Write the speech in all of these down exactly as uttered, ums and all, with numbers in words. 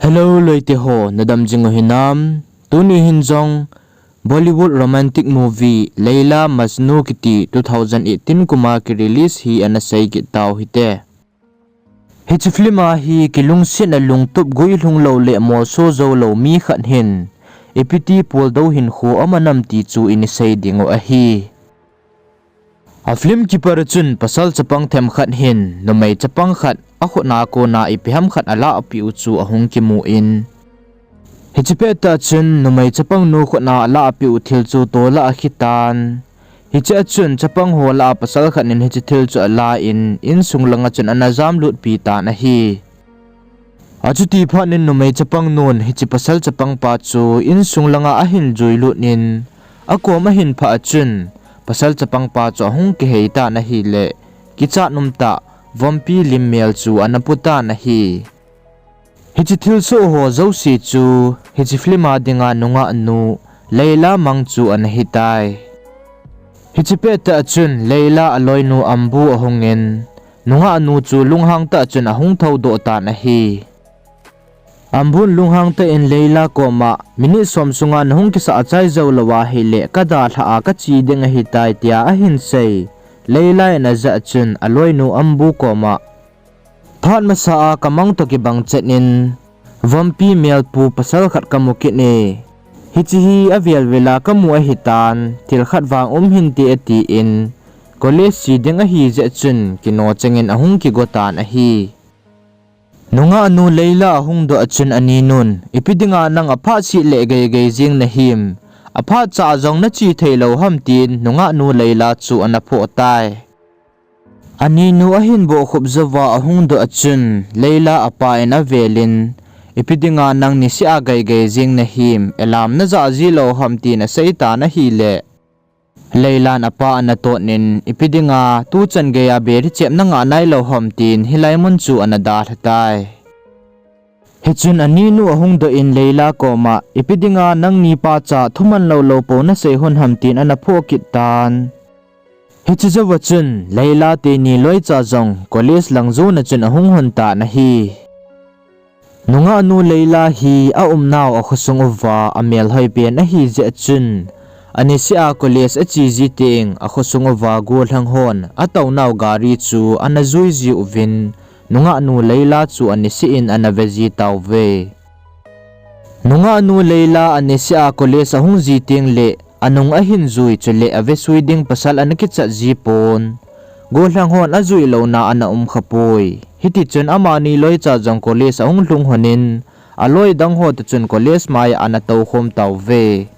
Hello loite ho, nadam jing u hinam? Tuni hin jong Bollywood romantic movie Laila Majnu kiti two thousand eighteen kuma ki release hi ana sei kit tau hite. Hiche film a hi kilungsetna lungtup guilhung lou le molso jou lou mi khat hin ipi ti puldou hinkho aum nam ti chu ina sei ding u ahi. A film kipat a chun pasal chapang themkhat hin numei chapang khat akhut a kona ipi ham khat alah peh u chu ahung kimu in, hiche pettah chun numei chapang nu khut a alah peh u thil chu tol'a akhi tan. Hiche a chun chapang ho lah a pasal khat in hiche thil chu ala in, insung langa chun ana jamlut pi tan ahi. Achuti phat in numei chapang nun hiche pasal chapang pa chu insung langa ahin jui lut in, akom ahin phah a chun pasal chapang pa chu ahung kihei tan ahile, kichat umtah vompi lim mel chu ana pu tan ahi. Hiche thilsoh ho jouse chu hiche film a dinga nungah nu Laila mang chu ana hitai. Hiche pettah a chun Laila aloinu Ambu ahung in, nungah nu chu lunghang tah chun ahung thoudoh tan ahi. Ambun lunghang tah in Laila koma, minute som sunga nahung kisah chai jou lou ahile kadalhah a kache ding ahitai, tia ahin sei. Laila in ajah chun aloinu Ambu koma, phat masa a kamang toh kibang chet in, vompi melpu pasal khat kamu kit e. Hiche hi avel vel a kamu ahitan, thil khat vang um hinte, atin, college che ding ahi jeh chun kino chengin ahung kigo tan ahi. Nungah nu Laila ahung doh a chun aninun, ipi dinga nang aphat sih le geigei jing nahim, aphat cha jong nache thei lou ham, tin nungah nu Laila chu ana phoh tai. Aninu ahin bohkhup jouva ahung doh a chun Laila apa in avelin, ipi dinga nang niseh a geigei jing nahim, alarm najah ji lou ham, tin asei tan ahile, Lailan apa ana tot in, ipi dinga tuchan geiya beri chep nangah nailou ham, tin hilai mun chu ana dalha tai. Hichun aninu ahung doh in Laila koma, ipi dinga nangni pacha thuman lou lou pou nasei lhon ham, tin ana phoh kit tan. Hiche jouva chun Laila teni loicha jong college lang jona chun ahung lhon tan ahi. Nungah nu Laila hi aumnau akhosung uva amel hoipen ahi jeh chun, aniseh a college ache ji teng akhosung uva gollhang hon atounau gari chu ana jui ji uvin, nungah nu Laila chu aniseh in ana ve ji tauve. Nungah nu Laila aniseh a college ahung ji tengle, anung ahin jui chule avesui ding pasal ana kichat ji pon. Gollhang hon ajui louna ana um khapoi. Hitichun amani loicha jong college ahung lhung lhonin, aloi dang ho toh chun college maiya ana toukhom tauve.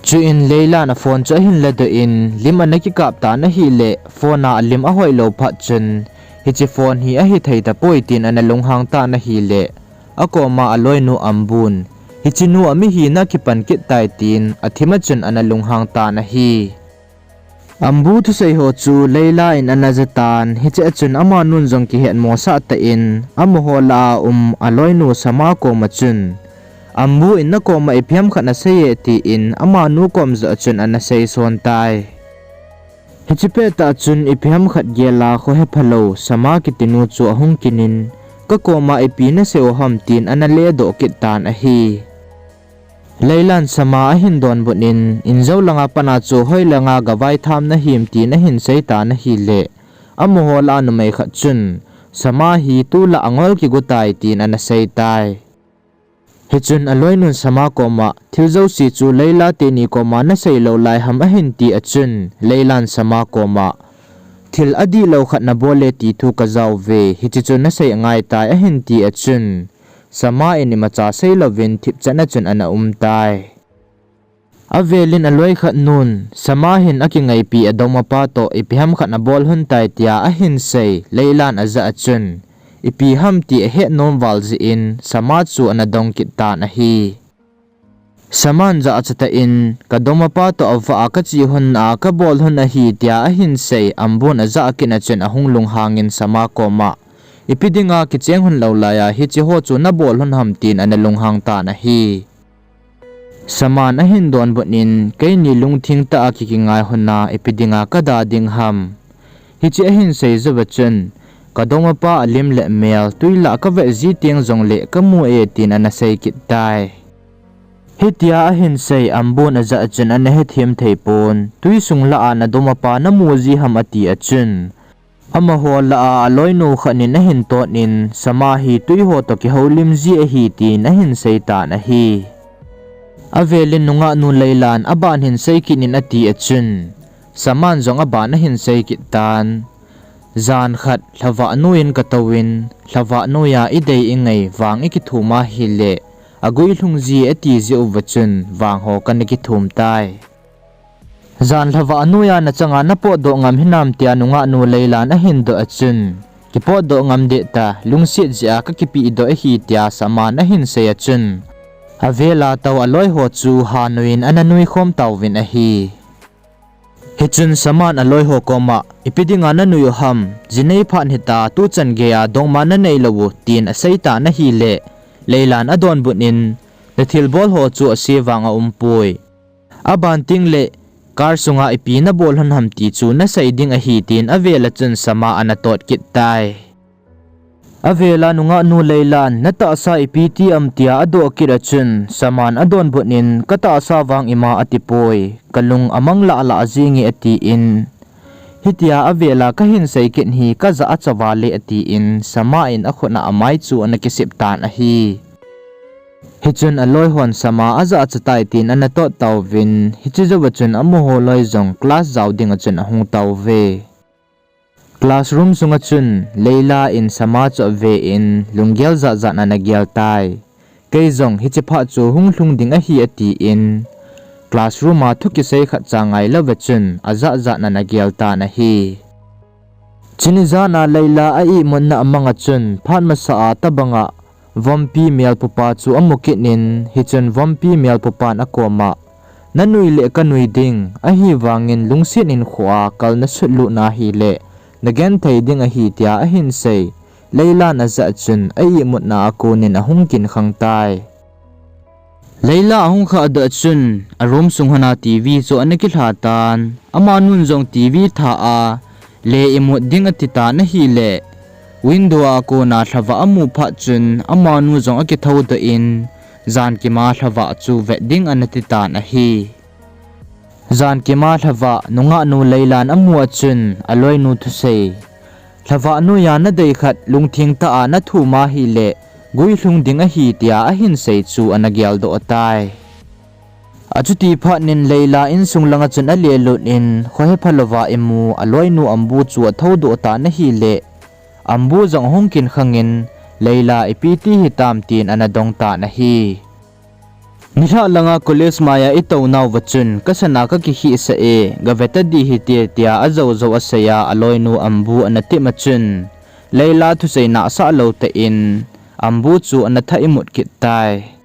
Chuin Lailan aphone chu ahin ladoh in, lim ana kikap tan ahile, phone a alim ahoilou phat chun, hiche phone hi ahithei tapoi, tin ana lunghang tan ahile, akoma aloinu Ambun, hiche nu amihina kipan kit tai, tin athima chun ana lunghang tan ahi. Ambu thusei ho chu Laila in ana jatan, hiche a chun amanun jong kihetmosah tah in, amaho lah a um aloinu Sama koma chun, Ambu in nakoma ipi ham khat nasei e, tin amanu kom joh a chun ana seison tai. Hiche pettah chun ipi ham khat gel a khohephalou Sama kitinu chu ahung kinin, kakoma ipi nasei u ham, tin ana ledoh kit tan ahi. Lailan Sama ahin donbut in, injou langa pana chu hoilanga gavaitham nahim, tin ahin sei tan ahile, amaho lah a numei khat chun, Sama hi tulai angol kigo tai, tin ana sei tai. Hichun aloinun Sama koma, thil jouse chu Laila teni koma nasei lou lai ham, ahin ti a chun, Lailan Sama koma, thil adihlou khat nabol e ti thu kajauve, hiche chu nasei angai tai, ahin ti a chun, Sama in imacha seilouvin thipchan a chun ana um tai. Avelin aloi khat nun, Sama hin akingaipi adongmapa toh ipi ham khat abol lhon tai, tia ahin sei, Lailan ajah a chun, ipi ham ti ahet nom val jeh in, Sama chu ana dong kit tan ahi. Saman jachatah in, kadongmapa toh avah a kache lhon a kabol lhon ahi, tia ahin sei, Ambun ajah kit a chun ahung lunghangin Sama koma, ipi dinga kicheng lhon lou laiya hiche ho chu nabol lhon ham, tin ana lunghang tan ahi. Saman ahin donbut in, keini lungthim tah a kikingai lhon a ipi dinga kada ding ham. Hiche ahin sei jouva chun, Padoma pa alim le mel tui lah kavet ji teng jongle kamu e, tin ana sei kit tai. Hitia ahin sei Ambun ajah chun ana hethem thei pon, tui sung lah a nadoma pa namu ji ham ati a chun, amaho lah a aloinu khat in ahin tot in, Sama hi tui ho toh kihoulim ji ahi, tin ahin sei tan ahi. Avel in nungah nu Leilan aban hin sei kit in ati a chun, Saman jong aban ahin sei kit tan. Jan khat lhavah noiya katou in, lhavah noiya idei ingai vang ikithum a hile, agui lhung ji ati jeh uva chun vang ho kana kithum tai. Jan lhavah noiya nachanga napotdoh ngam hinam tia nungah nu Leilan ahin doh a chun, kipotdoh ngam deh ta, lungset jeh a kakipehdoh ahi tia Saman ahin sei a chun, avel a tou aloi ho chu hanoi in ana nui khom tauvin ahi. Hichun Saman aloi ho koma, ipi dinga nanui u ham, ji nei phat hita, tuchan geiya dongma nanei lou u, tin asei tan ahile, Leilan adonbut in, nathilbol ho chu ase vang aumpoi. Aban tengle, car sunga ipi nabol lhon ham ti chu nasei ding ahi, tin avel a chun Sama ana tot kit tai. Avel a nungah nu Leilan, natahsa ipi ti am tia adoh kit a chun, Saman adonbut in, katahsa vang ima atipoi, kalung amang lah lah jenge atin. Hitia avel a kahin sei kit hi kajah acha vale atin, Sama in akhut a amai chu ana kisep tan ahi. Hichun aloi hon Sama ajahcha tai tin ana tot tauvin, hiche jouva chun amaho loi jong class jao dinga chun ahung tauve. Classroom sunga chun Leila in Sama chu ave in lunggel jat jat in ana gel tai. Kei jong hiche phat chu hung lhung ding ahi atin, classroom a thu kisei khatcha ngai louva chun ajat jat in ana gel tan ahi. Chuni jana Leila a imutna amanga chun phat masa a tobanga Vompi melpupa chu amu kit in, hichun Vompi melpupan akoma, nanui le kanui ding, ahivangin lungset in khoa kal nasut lut na hile, nagenthei ding ahi tia ahin sei. Leilan ajah chun a imutna a konin ahung kin khang tai. Leila ahung khah doh chun, a room sung hona TV chu ana kilha tan, amanun jong TV tha a, le imut ding ati tan ahile, window a kona lhavah amu phat chun, amanu jong akithoudoh in, jankima lhavah chu vet ding ana ti tan ahi. Jankima lhavah nungahnu Leilan amu a chun, aloinu thusei, lhavah noiya nadei khat lungthim tah a nathum a hile, guilhung ding ahi tia ahin sei chu ana geldoh tai. Achuti phat in Leila insung langa chun alelut in, khohepha louva imu aloinu Ambu chu athoudoh tan ahile, Ambu jong ahung kin khangin, Leila ipi ti hitam tin ana dong tan ahi. Nilhah langa college maiya itounauva chun, kasana kakikhehsah e, gaveta dih hite tia ajoujou aseiya aloinu Ambu ana tep a chun, Leila thusei nahsah lou tah in, Ambu chu ana thah imut kit tai.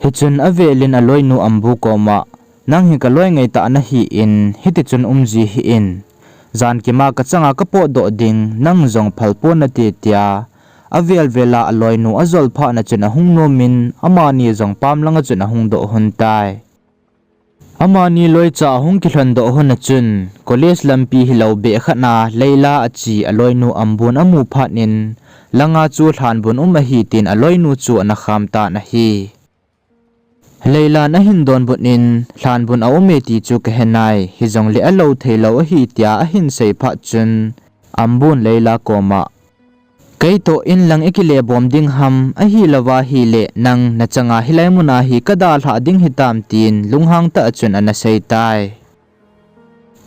Hichun avelin aloinu Ambu koma, nang hi kaloi ngaitah nahin, hitichun umji hih in. Jankima kachanga kapotdoh ding, nang jong phalpon nate tia, avel vela aloinu ajol phat na chun ahung nomin, amani jong pam langa chun ahung doh lhon tai. Amani loicha ahung kilhondoh lhon a chun, college lampi hilou beh khat na Leila ache aloinu Ambun amu phat in, langa chu lhanbun um ahi tin aloinu chu ana kham tan ahi. Leilan ahin donbut in, lhanbun aume ti chu kahenai, hijongle alou theilou ahi tia ahin sei phat chun, Ambun Leila koma, keitoh inlang ikile bom ding ham, ahilouva hile nang nachanga hilai muna hi kadalhah ding hitam tin lunghang tah a chun ana sei tai.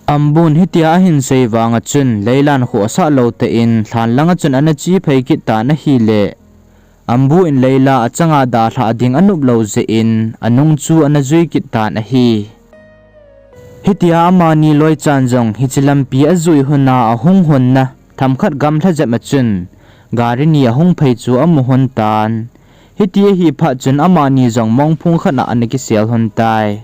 Ambun hitia ahin sei vanga chun Leilan khohsah lou tah in lhan langa chun ana che phei kit tan ahile, Ambu in Leila achanga dalhah ding anop lou jeh in anung chu ana jui kit tan ahi. Hitia amani loichan jong hiche lampi ajui lhona ahung lhonna themkhat gamla jep a chun gari ni ahung phei chu amu lhon tan. Hiti ahi phat chun amani jong mongphung khat na ana kisel lhon tai.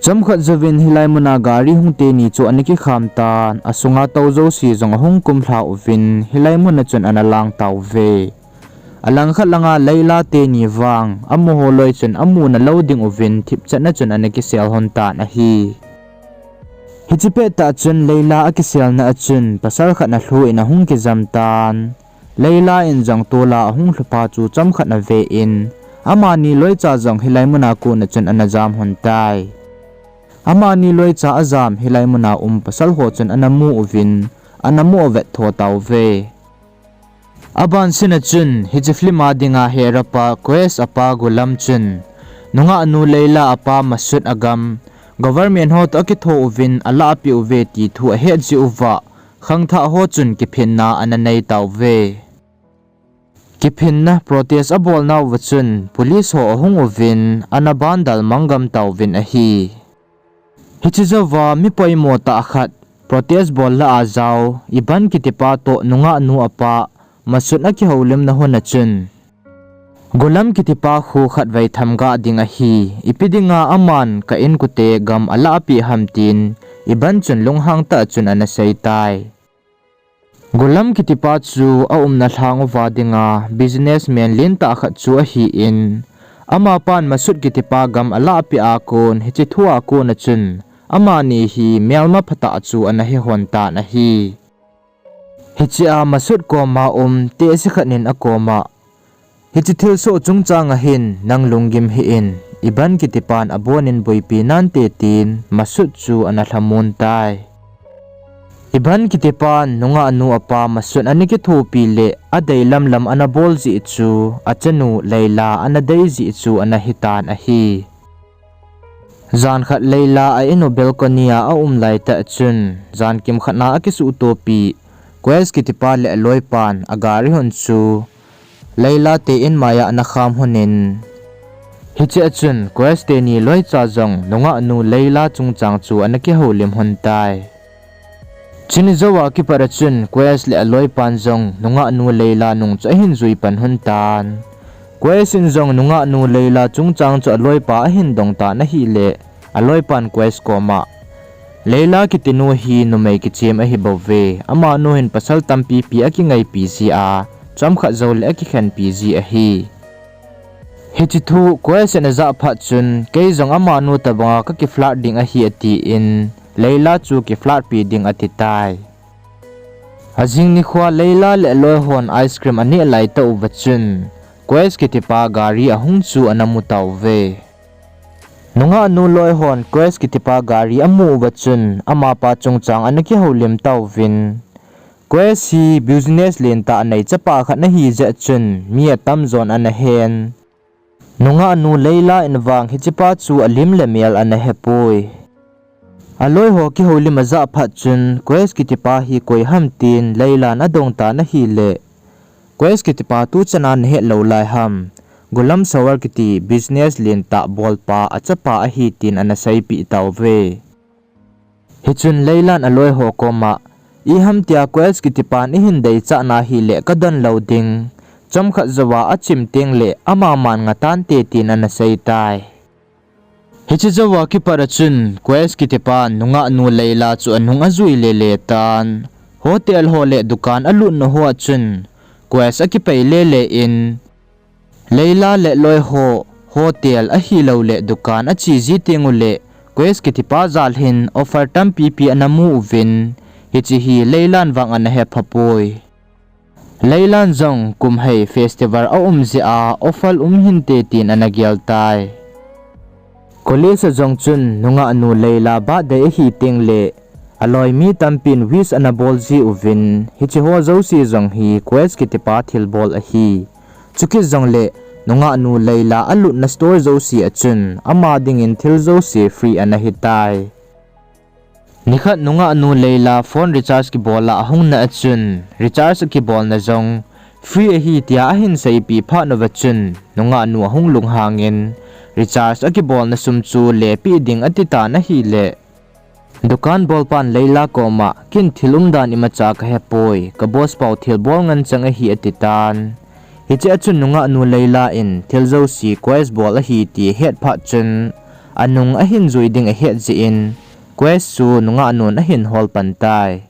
Chomkhat jouvin hilai muna gari hung teni chu ana kikham tan, asunga tou jouse jong ahung kumlha uvin hilai muna chun ana lang tauve. Alangkhat langa Leila teni vang, amaho loi chun amuna lou ding uvin thipchetna chun ana kisel lhon tan ahi. Hiche pettah chun Leila akiselna a chun pasal khat nalhu in ahung kijam tan. Leila in jong tola ahung lhupha chu chomkhat ave in, amani loicha jong hilai muna kona chun ana jam lhon tai. Amani loicha ajam hilai muna um pasal ho chun ana mu uvin, ana mu avet tho tauve. Aban sina chun, hiche film a dinga Hera pa Quest apa Gulam chun, nungahnu Leila apa Masud agam, government ho toh akitho uvin alahpeh uve ti thu ahet jeh uva, khangthah ho chun kiphinna ana nei tauve. Kiphinna protest abolnauva chun, police ho ahung uvin, ana bandal manggam tauvin ahi. Hiche jouva mi poimo tah khat, protest bol lah a jao, Iban kitipa toh nungahnu apa, Masud akihoulimna hun a chun, Gulam kitipa khu khatvei themgah ding ahi, ipi dinga aman ka inkote gam alahpeh ham tin, Iban chun lunghang tah a chun ana sei tai. Gulam kitipa chu aumna lhang uva dinga businessman lentah khat chu ahin, amapan Masud kitipa gam alahpeh a kon hiche thua kona chun, amani hi melma phatah chu ana he lhon tan ahi. Hichea Masud koma um tehse khat in akoma, hiche thilsoh chungchanga hin nang lunggim hih in, Iban kitipan abonin boipi nante tin Masud chu ana lhamon tai. Iban kitipan nungahnu apa Masud ana kithopi le adei lamlam ana bol jeh chu, achanu Leila ana dei jeh chu ana hitan ahi. Jan khat Leila a inu balcony a aum laitah chun, jan kimkhat na akisuhtopi, Quest kitipa le aloipan agari hon chu, Leila te inmaiya ana kham lhonin, hichea chun Quest teni loicha jong nungahnu Leila chungchang chu ana kihoulim lhon tai. Chuni jouva kipat a chun Quest le aloipan jong nungahnu Leila nung chu ahin jui pan lhon tan. Quest in jong nungahnu Leila chungchang chu aloipa ahin dong tan ahile, aloipan Quest koma, Leila kitinu hi numei kichem ahibouve, amanu hin pasal tampipi akingaipi ji a, chomkhat joule akikhenpi ji ahi. Hiche thu Quest in ajah phat chun, kei jong amanu tobanga kaki flirt ding ahi atin, Leila chu ki flirt pi ding ati tai. Ajing nikhoa Leila le aloi hon ice cream aneh laitah uva chun, Quest kitipa gari ahung chu ana mu tauve. Nungahnu loi hon Quest kitipa gari amu uva chun, amapa chungchang ana kihoulim tauvin, Quest hi business lentah anei chapa khat ahi jeh chun mi atamjon ana hen. Nungahnu Leila in vang hichepa chu alim le mel ana hepoi. Aloiho kihoulim ajah phat chun Quest kitipa hi koi ham tin Leilan adong tan ahile, Quest kitipa tuchana nahet lou lai ham, Gulam Sawar kiti business lentah bolpa achapa ahi tin ana seipeh tauve. Hichun Leilan aloiho koma, iham tia Quest kitipan ihin deichatna hile kadon lou ding, chomkhat jouva achim tengle amaman ngatante tin ana seitai. Hiche jouva kipat a chun Quest kitipan nungahnu Leila chu anung ajui lele tan. Hotel ho le dukan alutna hoa chun Quest akipei lele in, Leila le aloiho hotel ahiloule dukan ache ji tengule, Quest kitipa jal hin offer tampipi ana mu uvin, hiche hi Leilan vang ana hephapoi. Leilan jong kum hei festival aum jeh a offer um hinte tin ana gel tai. College a jong chun nungahnu Leila birthday ahi tengle, aloi mi tampin wish ana bol ji uvin, hicheho jouse jong hi Quest kitipa thilbol ahi. Chukit jongle, nungahnu Leila alutna store jouse a chun ama dingin thil jouse free ana hitai. Nikhat nungahnu Leila phone recharge kibola ahungna a chun, recharge akibolna jong free ahi tia ahin seipeh phat uva chun, nungahnu ahung lunghangin, recharge akibolna sum chu lepeh ding atitan ahile, dukan bolpan Leila koma, ken thil umdan imacha kahepoi, ka boss pau thilbol nganchang ahi atitan. Hichea chun nungahnu Leila in thil jouse Quest bol ahi ti ahet phat chun, anung ahin jui ding ahet jeh in, Quest chu nungahnun ahin hol pan tai.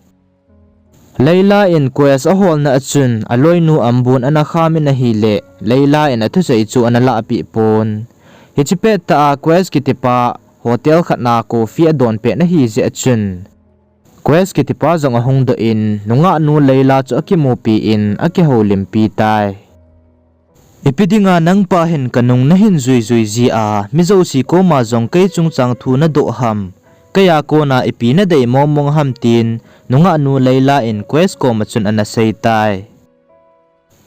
Leila in Quest aholna a chun aloinu Ambun ana khamin ahile, Leila in athusei chu ana lahpeh pon. Hiche pettah a Quest kitipa hotel khat na coffee adon pet na ahi jeh a chun, Quest kitipa jong ahung doh in, nungah nu Leila chu akimupi in, akihoulimpi tai. Ipi dinga nangpa hin kanung nahin juijui ji a, mi jouse koma jong kei chungchang thu nadoh ham, kei a kona ipi nadei mongmong ham tin, nungah nu Leila in Quest koma chun ana sei tai.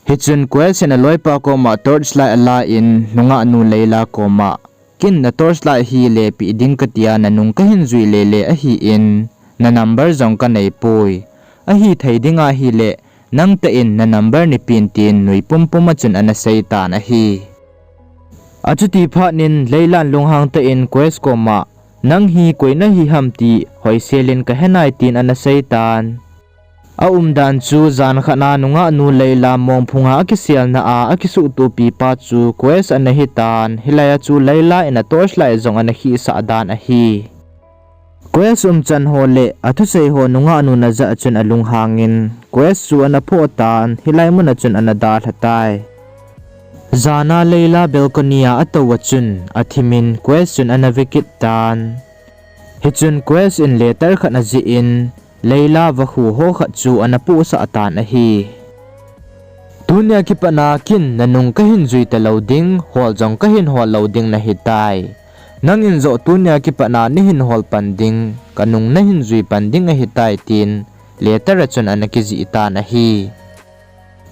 Hichun Quest in aloipa koma torchlight ala in, nungah nu Leila koma, ken na torchlight hi lepeh ding katia nanung kahin jui lele ahin, na number jong kanei poi. Ahithei dinga hile, nangtah in na number neipeh in tin nui pumpum a chun ana sei tan ahi. Achuti phat in Leilan lunghang tah in Quest koma, nang hi koi nahi ham ti hoisel in kahe nai tin ana sei tan. Aumdan chu jan khat na nungah nu Leila mongphung a akiselna a akisuhtopi pa chu Quest ana hitan, hilai a chu Leila in a torchlight jong ana khisah dan ahi. Quest umchan ho le athusei ho nungah nu najah a chun alunghang in, Quest chu ana phoh tan, hilai mun a chun ana dalha tai. Jan a Leila balcony a atou a chun, athimin Quest chun ana vekit tan. Hichun Quest in letter khat ajih in, Leila vakhu ho khat chu ana pohsah tan ahi. Tunia kipat na ken nanung kahin jui talou ding, hol jong kahin hol lou ding nahitai. Nangin joh tunia kipat na neihin hol pan ding, kanung nahin jui pan ding ahitai tin, letter a chun ana kijih tan ahi.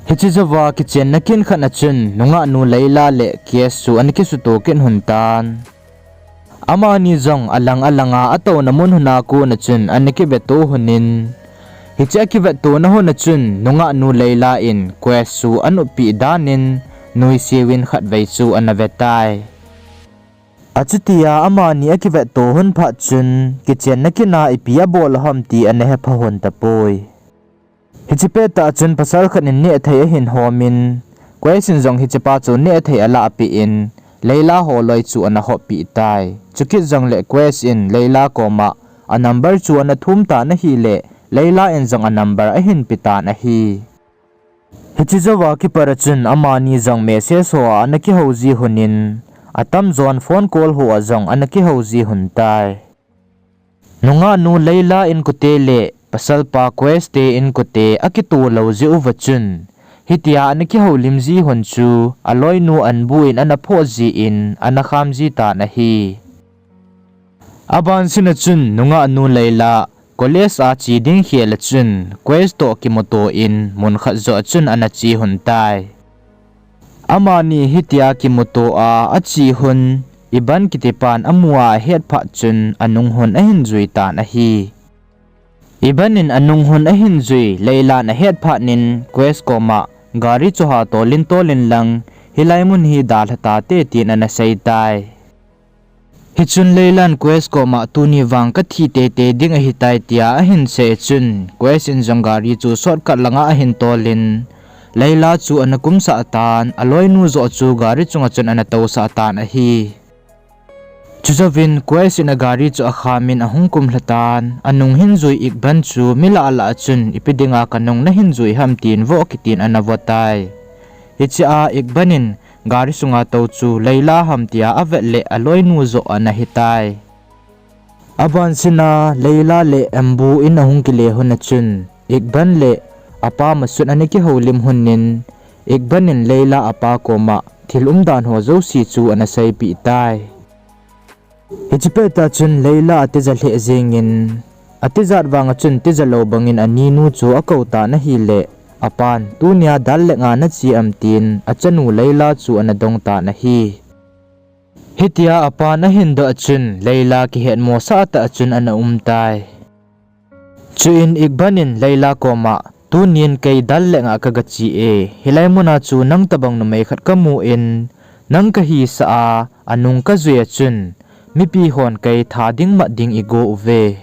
Hiche jouva kichenna kin khat a chun nungah nu Leila le Quest chu ana kisuto kit lhon tan. Amani jong alang alanga atouna mun lhon a kon a chun ana kiveto lhon in, hiche akivetona lhon a chun nungah nu Leila in Quest chu anoppi dan in nuisat in khatvei chu ana ve tai. Achutia amani akiveto lhon phat chun kichenna kin a ipi abol u ham ti ana hepha lhon tapoi. Hiche pettah chun pasal khat in nehthei ahin hom in, Quest in jong hichepa chu nehthei alahpeh in, Leila holoi chu ana hoppeh tai. Chukit jongle Quest in Leila koma a number chu ana thum tan ahile, Leila in jong a number ahin pe tan ahi. Hiche jouva kipat a chun amani jong message ho a ana kihou ji lhon in, atamjon phone call ho a jong ana kihou ji lhon tai. Nungah nu Leila inkote le pasalpa Quest te inkote akitoh lou jeh uva chun, hitia ana kihoulim ji lhon chu aloinu Anbu in ana phoh jeh in ana kham ji tan ahi. Abansin a chun nungah nu Leila college a che ding khel a chun Quest toh kimuto in mun khat joh a chun ana che lhon tai. Amani hitia kimuto a ache lhon, Iban kitipan amu a ahet phat chun anung lhon ahin jui tan ahi. Iban in anung lhon ahin jui Leilan ahet phat in Quest koma gari chu ha tolin tolin lang, hilai mun hi dalha tate tin ana sei tai. Hichun Leilan Quest koma tuni vang kathi teitei ding ahitai tia ahin sei chun Quest in jong gari chu shortcut langa ahin tolin, Leila chu ana kumsah tan, aloinu joh chu gari chunga chun ana tousah tan ahi. Chujouvin Quest in agari chu akhamin ahung kumlha tan, anung hin jui Iqbal chu mi lah lah a chun ipi dinga kanung nahin jui ham tin voh kitin ana voh tai. Hichea Iqbal in gari sunga tou chu Leila ham tia avet le aloinu joh ana hitai. Abansina Leila le Anbu in ahung kile lhon a chun, Iqbal le apa Masud ana kihoulim lhonin, Iqbal in Leila apa koma thil umdan ho jouse chu ana seipeh tai. Hiche pettah chun Leila atija lheh jengin, atijat vanga chun tija lou bangin aninu chu akou tan ahile, apan, tunia dal le nga nache am tin achanu Leila chu ana dong tan ahi. Hitia apan ahin doh a chun Leila kihetmosah tah a chun ana um tai. Chuin Iqbal in Leila koma, tunin kei dal le nga kagache e, hilai muna chu nang tobang numei khat kamun, nang kahisah a, anung kajui a chun, mipi hon kei tha ding mat ding igo uve.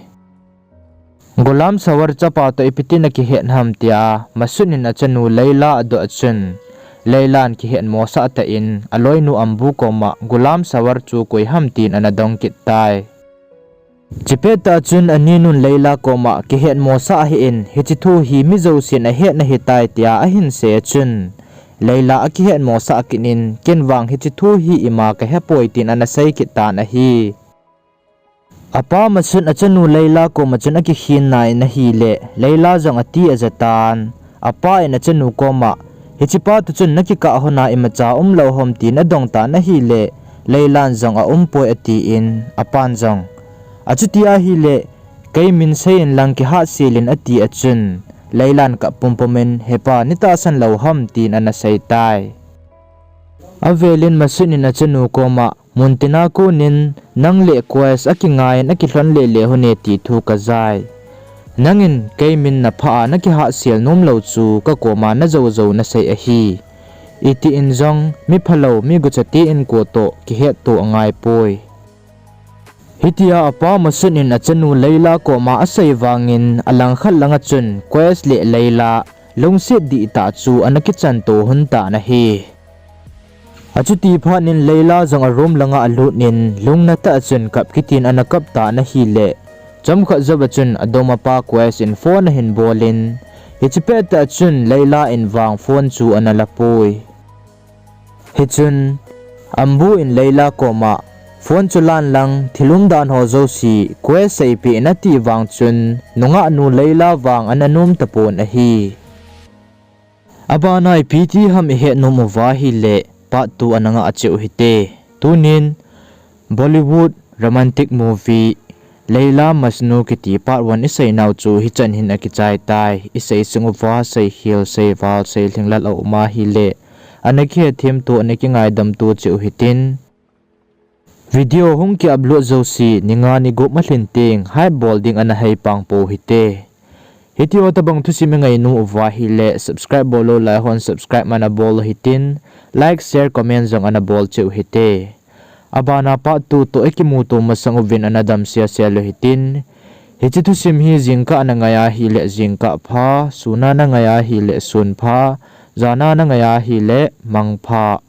Gulam Sawar chapa toh ipi tin akihet ham tia Masud in achanu Leila adoh a chun, Leilan kihetmosah tah in aloinu Anbu koma Gulam Sawar chu koi ham tin ana dong kit tai. Hiche pettah chun aninun Leila koma kihetmosah hih in, hiche thu hi mi jousen ahet nahitai tia ahin sei a chun, Leila akihetmosah kit in, ken vang hiche thu hi ima kahepoi tin ana sei kit tan ahi. Apa Masut in achanu Leila koma chun akikhen nai in ahile, Leila jong ati aja tan. Apa in achanu koma, hichepa toh chun nakikah hon a imacha umlou ham tin adong tan ahile, Leilan jong aumpoi atin, apan jong, achuti ahile, kei min seiyin lang kihatsel in ati a chun, Leilan kap pumpum in, hepa, natahsan lou ham tin ana sei tai. Avel in Masut in achanu koma, muntina konin nang le Quest akingaiyin akilhon lele hon e ti thu kajai. Nangin kei min naphah a nakihatsel nomlou chu kakoma najou jou nasei ahi. Iti in jong mi phalou mi guchate in ko toh kihetto angaipoi. Hitia apa Masut in achanu Leila koma asei vangin alangkhat langa chun Quest le Leila lungset dihtah chu ana kichanto hon tan ahi. Achuti phat in Leila jong aroom langa alut in lungna tah a chun kap kitin ana kap tan ahile, chomkhat jouva chun adongmapa Quest in phone ahin bol in, hiche pettah a chun Leila in vang phone chu ana lapoi. Hichun, Ambu in Leila koma, phone chu lan lang, thil umdan ho jouse Quest seipeh in ati vang chun, nungahnu Leila vang ana nom tapon ahi. Abana ipi ti ham ihet nom uva ahile, part two ana ngah cheh u hite. Tunin, Bollywood romantic movie Leila Majnu kiti part one iseinau chu hichan hin akichai tai. Isei sung uva seikhel, seival, seilhinglel aum ahile, ana kihethem toh, ana kingaidam toh cheh u hitin. Video hung ki upload jouse, ni nga ni gup alhin teng, hype bol ding ana heipang pou hite. Hitiho tobang thusim ingainom uva ahile, subscribe bol lou lai hon subscribe ana bol u hitin, like, share, comment jong ana bol cheh u hite. Abana part two toh ikimuto masang uvin ana damsel sel u hitin. Hiche thusim hi jingkah a nangai ahile jingkah pha, sun a nangai ahile sun pha, jan a nangai ahile mangpha.